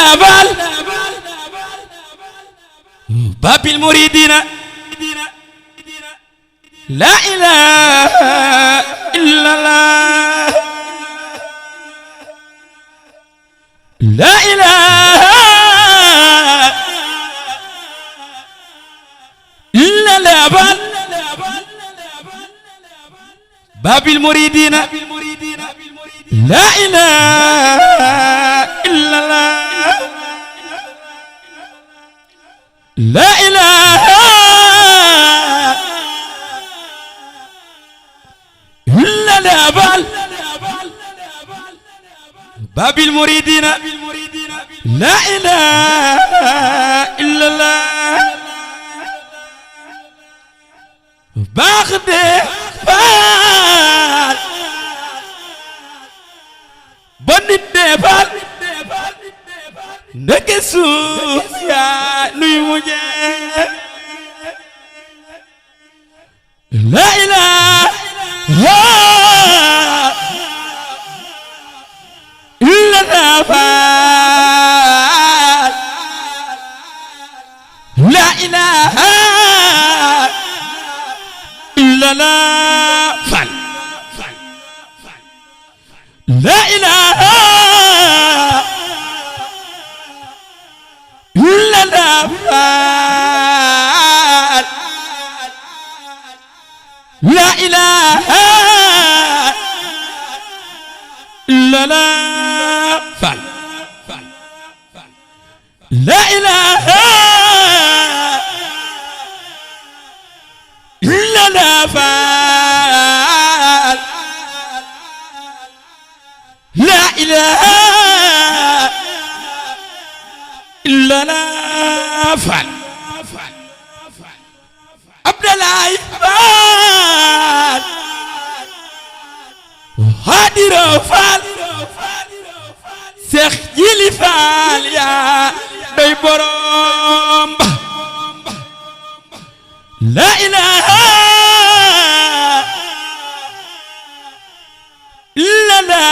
لا بال باب المريدين لا إله إلا الله لا إله إلا لا بال باب المريدين لا إله إلا الله لا إله إلا لا بال باب المريدين لا إله إلا الله باخده فال بنت فال نكسو يا نيموجي لا إله إلا الله فال لا إله إلا الله فال لا إله إلا الله فال لا إله إلا الله فال لا إله إلا الله فال لا إله إلا الله فال عبد الله فال هادي فال شيخ جيلي فال يا دوي بروم لا إله إلا الله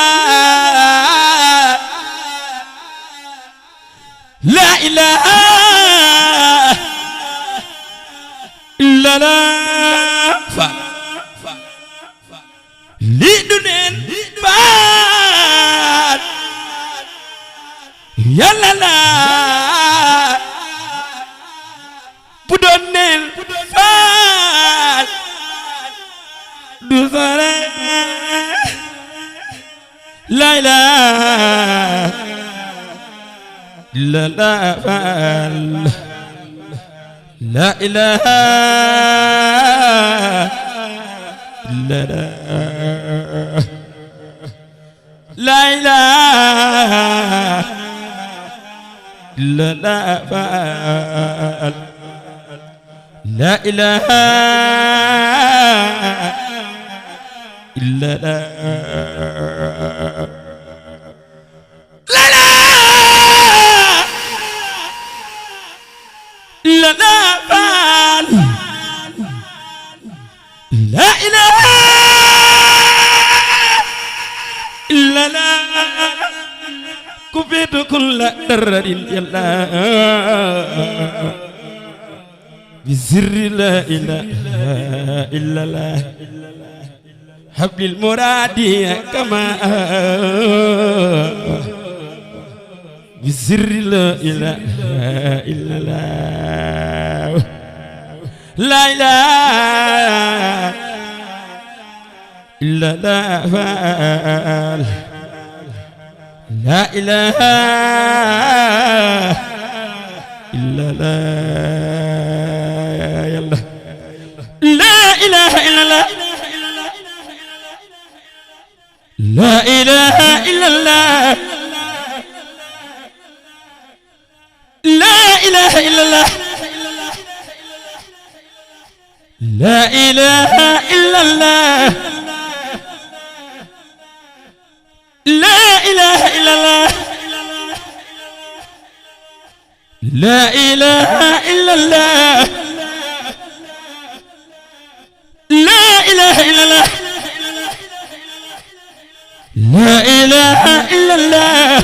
لا إله إلا الله فال لي دونين فال يلا لا بدونين فال دوزارة لا إله إلا الله فال لا إله إلا الله لا إله إلا الله فال لا إله إلا الله لا إله إلا الله فال لا إله إلا الله كفيت كل درر يلا بسر لا إله إلا الله حبل المراد كما بسر لا إله إلا الله لا إله إلا الله فال لا إله إلا الله يلا لا إله إلا الله لا إله إلا الله لا إله إلا الله لا إله إلا الله لا إله إلا الله لا إله إلا الله لا إله إلا الله لا إله إلا الله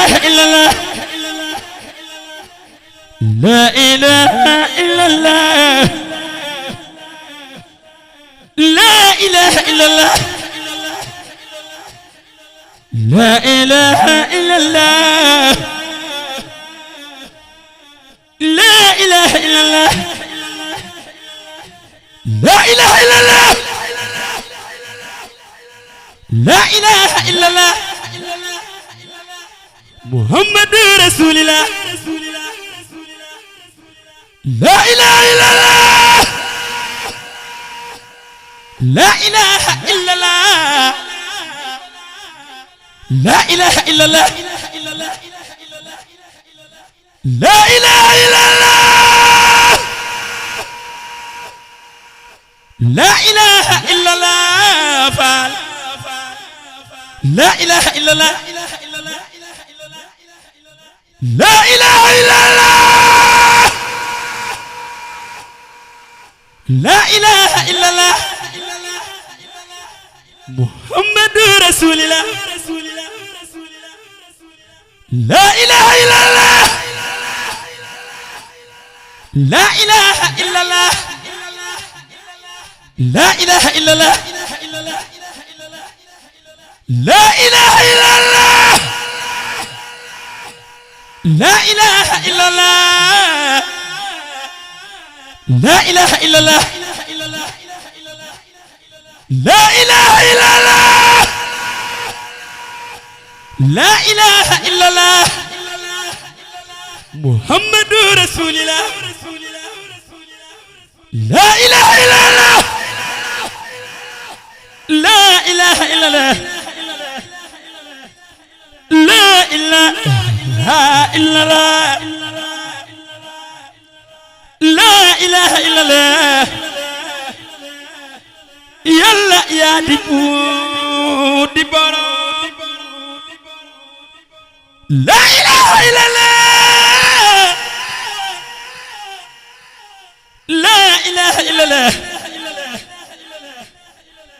إله إلا الله لا إله إلا الله لا إله إلا الله لا إله إلا الله لا إله إلا الله لا إله إلا الله لا إله إلا الله محمد رسول الله لا إله إلا الله لا إله إلا الله لا إله إلا الله لا إله إلا الله لا إله إلا الله فعل لا إله إلا الله لا إله إلا الله لا إله إلا الله محمد رسول الله لا إله إلا الله لا إله إلا الله لا إله إلا الله لا إله إلا الله لا إله إلا الله لا إله إلا الله لا إله إلا الله لا إله إلا الله محمد رسول الله لا إله إلا الله لا إله إلا الله لا إله إلا الله لا إله إلا الله يلا يا ديبو ديبارا لا إله إلا الله لا إله إلا الله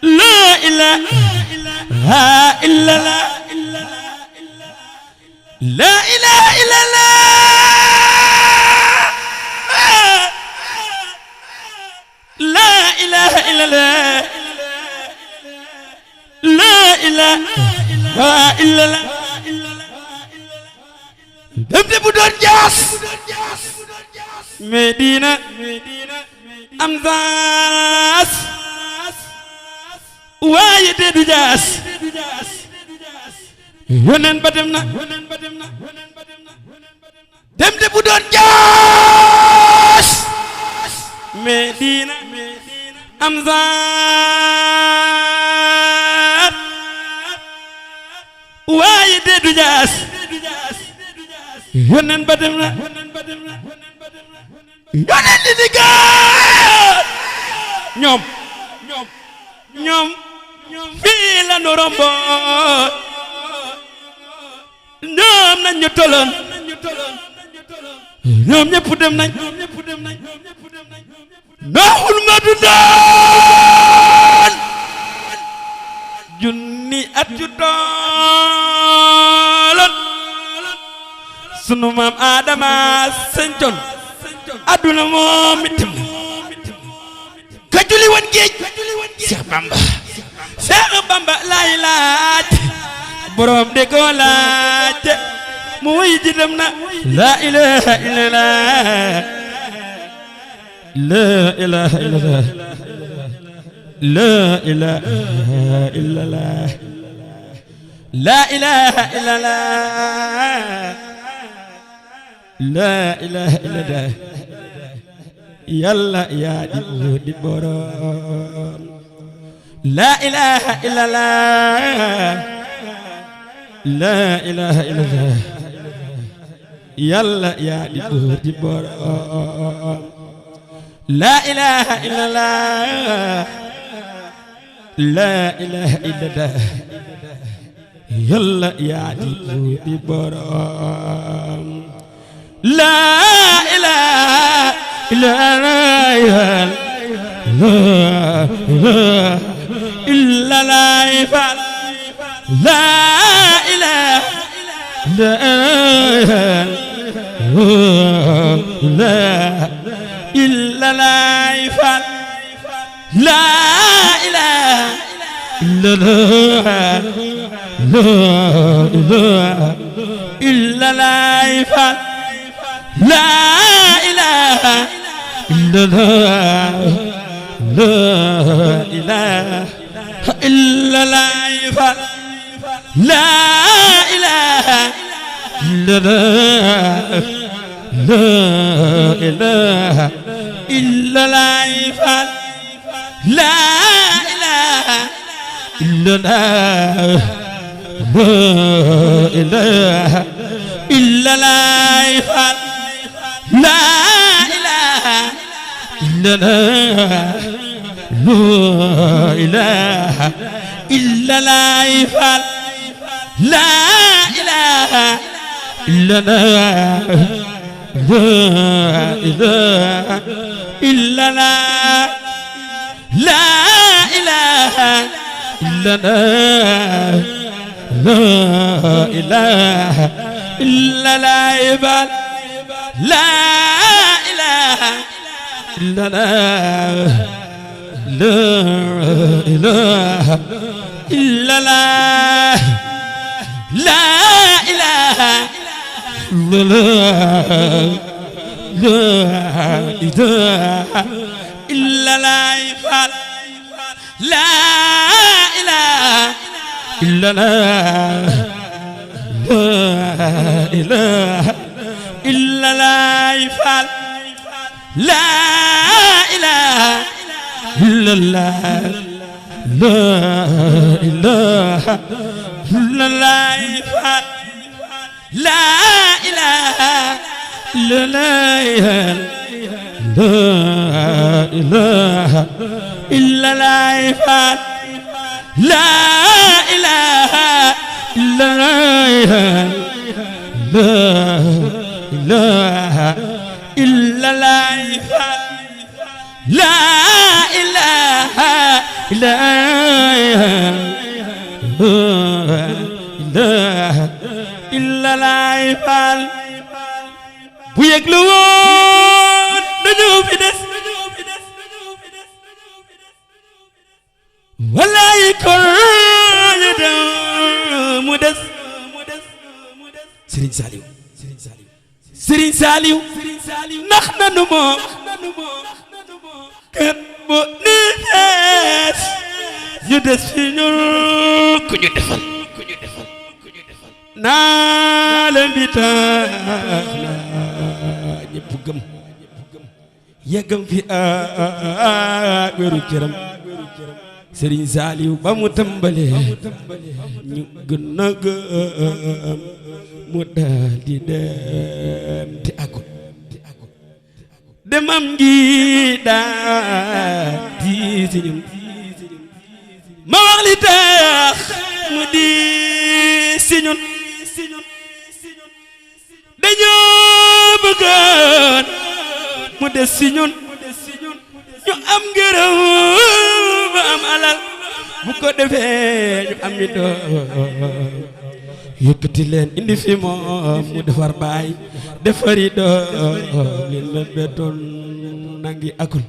لا إله إلا الله لا إله إلا الله لا إله إلا الله لا إله إلا الله دم بدون جاس مدينة أمزاس وايد دجاس يونن بدمنا دم بدون جاس مدينة أمزاس وايد دجاس يونن بدمنا يونن دجاس ñoom fii la nu romboon ñoom nañ ñu toloon ñoom ñëpp dem nañ nooxul ma dundoon junni at ju dooloon sunu maam Adama sëncoon adduna moom itam ka juli woon géej Seex Bamba laay laaj borom de ko laaj mu wuy ji dem na la ilaha illallah la ilaha illallah la ilaha illallah la ilaha illallah la ilaha illallah yàlla yaa di borom la ilaha illallah la ilaha illallah yàlla yaa di borom la ilaha illallah la ilaha illallah yàlla yaa di borom la ilaha illallah إلا لا يفعل لا إله لا إلا لا يفعل لا إله إلا لا إله إلا لا يفعل لا إله إلا لا إله إلا لا يفعل لا إله إلا لا إله إلا لا يفعل لا إله إلا لا إله إلا لا يفعل لا إله إلا لا إله إلا لا يفعل لا إله إلا لا إله إلا لا لا إله إلا لا لا إله إلا لا يبال لا إله إلا لا لا إله إلا لا لا إله إلا لا لا إله إلا لا يفعل لا إله إلا لا لا إله إلا لا يفعل لا إله إلا الله لا إله إلا لا يفعل لا إله إلا الله لا إله إلا لا يفعل لا إله إلا الله لا إله إلا لا يفعل لا إله إلا إله إلا لا يفعل bu yëglu woon dañu fi des wallaay kon ñu dem mu des Serigne Saliou Serigne Saliou nax nanu moom kat bu ni des ñu des fi ñu ku ñu defal naa leen di tax na ñëpp gëm yeggam fi wéru cëram Serigne Saliou ba mu tàmbalee ñu gën a gëm mu daal di dem te agul demam gi daal di si ñun ma wax li tax mu di si ñun dañoo bëggoon mu des si ñun ñu am ngërëm ba am alal bu ko defee ñu am mi doom yëkkati leen indi fi moom mu defar baay defari doom leen la betoon nangi akul